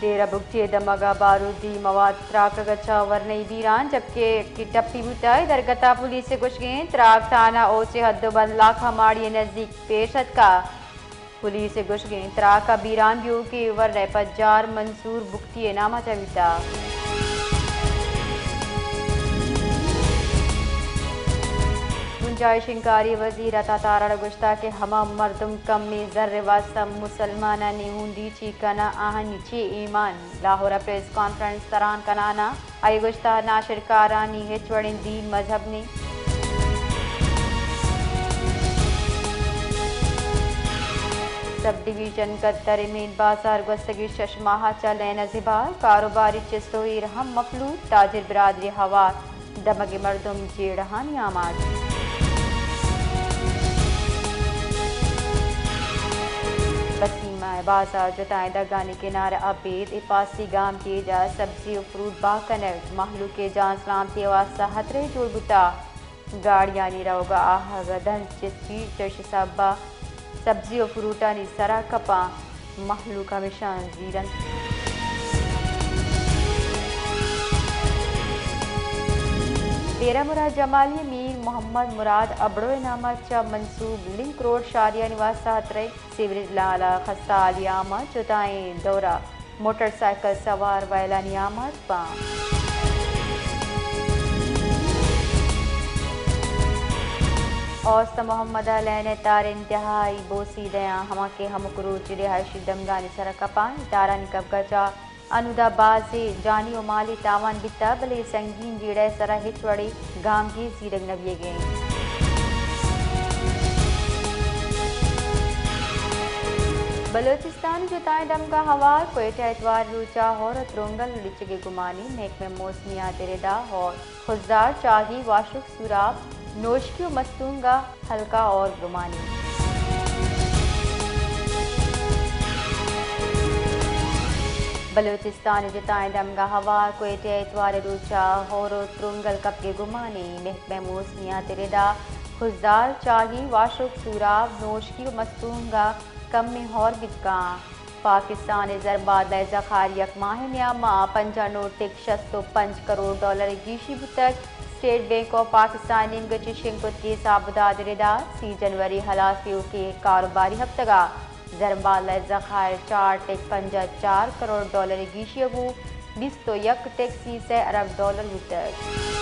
ڈیرہ بگٹی ءِ دمگ ءَ بارودی مواد تراکگ ءَ چہ ورنئی بیران، جبکہ یکے ٹپی بوتگ۔ درگت ءَ پولیس ءِ گوشگ اِنت، تراک تھانہ اوچ ءِ حد ءُ بند لاکھ ماڑی ءِ نزیک پیش اتکگ۔ پولیس ءِ گوشگ اِنت، تراک ءَ بیران بیوک ءِ ورنہ ءِ پجار منصور بگٹی ءِ نام ءَ چہ بوتگ۔ بنجاہی شنگکاری وزیر عطا تارڑ ءَ گوشتگ کہ ہما مردم کمیں زر ءِ واستہ مسلمانانی ہونڈی چی کناں، آہانی چی ایمان؟ لاہور ءَ پریس کانفرنس تران کنان ءَ آئی ءَ گوشتگ، ناشرکارانی ہچ وڑیں دین مذہب نیں۔ سب ڈویژن کدر ءِ مین بازار گوستگیں شش ماہ ءَ چہ لین ءَ زبہر، کاروباری چست ءُ ایر ہم مفلوج، تاجر برادری ہوار دمگ ءِ مردم جیڑہانی آماچ۔ بسیم ءِ بازار جتائیں دگانی کنار ءَ ابید ءِ پاسی گامگیج ءَ سبزی ءُ فروٹ بہا کنگ مہلوک ءِ جان سلامتی ءِ واستہ ہترے جوڑ بوتگ۔ گاڑیانی روگ ءُ آہگ ءَ دنز چستی، چرش سبب ءَ سبزی ءُ فروٹانی سر ءَ کپاں، مہلوک ہمیشاں زیر اَنت۔ ڈیرہ مراد جمالی ءِ میر محمد مراد ابڑو ءِ نام ءَ چہ منسوب لنک روڈ شاریانی واستہ ہترے، سیوریج نالہ خستہ حالی ءَ آماچ، جتائیں دور ءَ موٹر سائیکل سوار وئیلانی آماچ باں۔ اوست محمد ءَ لین ءِ تار انتہائی بوسی دیاں، ہما کہ ہمک روچ رہائشی دمگانی سر ءَ کپاں۔ تارانی کپگ ءَ چہ انودا بازیں جانی ءُ مالی تاوان بیتگ، بلے سنگین جیڑہ ءِ سر ءَ ہچ وڑیں گامگیج زیرگ نہ بیگ ءَ اِنت۔ بلوچستان ءِ جتائیں دمگاں ہوار، کوئٹہ ءَ اتوار ءِ روچ ءَ ہور ءُ ترونگل لچگ ءِ گمانی، محکمہ موسمیات ءِ ردا ہور، خضدار، چاگی، واشک، سوراب، نوشکی ءُ مستونگ ءَ ہلکا ہور گمانی۔ بلوچستان ءِ جتائیں دمگاں ہوار، کوئٹہ ءَ اتوار ءِ روچ ءَ ہور ءُ ترونگل کپگ ءِ گمانی، محکمہ موسمیات ءِ ردا خضدار، چاگی، واشک، سوراب، نوشکی ءُ مستونگ ءَ کمیں ہور بیت کنت۔ پاکستان ءِ زرمبادلہ ءِ ذخائر یک ماہ ءِ نیام ءَ پنجاہ نو ٹک شست ءُ پنچ کروڑ ڈالر ءِ گیشی بوتگ۔ اسٹیٹ بینک آف پاکستان ءِ نیمگ ءَ چہ شنگ کتگیں حساب ءُ داد ءِ ردا سی جنوری ہلاس ایوک ءِ کاروباری ہپتگ ءَ زرمبادلہ ءِ ذخائر چار ٹک پنجاہ چار کروڑ ڈالر ءِ گیشی ءَ گوں بیست ءُ یک ٹک سی سئے ارب ڈالر بوتگ۔